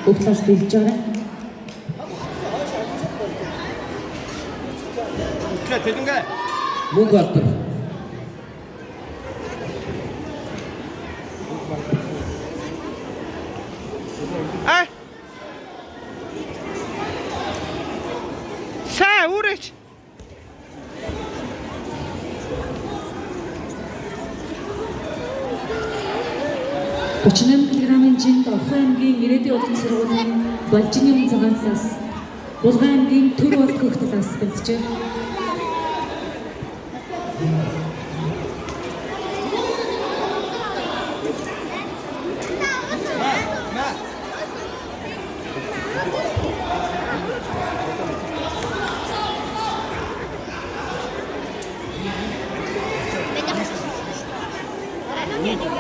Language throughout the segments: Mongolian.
Бүх талаас бэлдэж байгаа. Мөнх алдар. Аа. Сайн үүрээч. 38 кг-ын жинд Орхон аймгийн Ирээдүйн улам сургуулийн Балжины цагаан талаас Булган аймгийн Төр бол хөх талаас бэлджээ.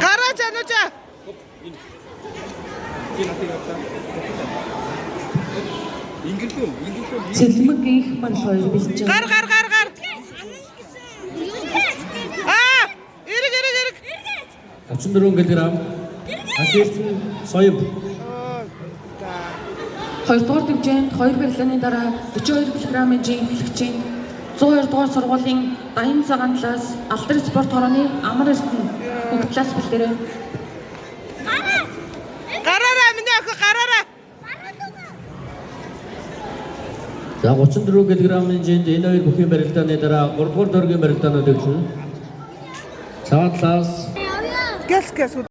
Гараач ануучаа. Цэлмэг инх мал хоёр бэлдэж Гар байгаа. гар гар гар. Аа! Эрэг эрэг эрэг. 34 кг. Ашигласан соём. Хоёрдугаар төвжээнд хоёр барилгааны дараа 42 кг-ын жин эхлэгчийн 102 дугаар сургуулийн Даян цагаан талаас Алдар спорт хорооны Амар Эрдэнэ бүх талаас бэлдээрэй. Гараараа миний охин гараараа. За 34 кг-ын жинд энэ хоёр бүхийн барилдааны дараа 3 дугаар дөрвийн барилдаанууд эхэлнэ. Цагаан талаас Гэс гэс.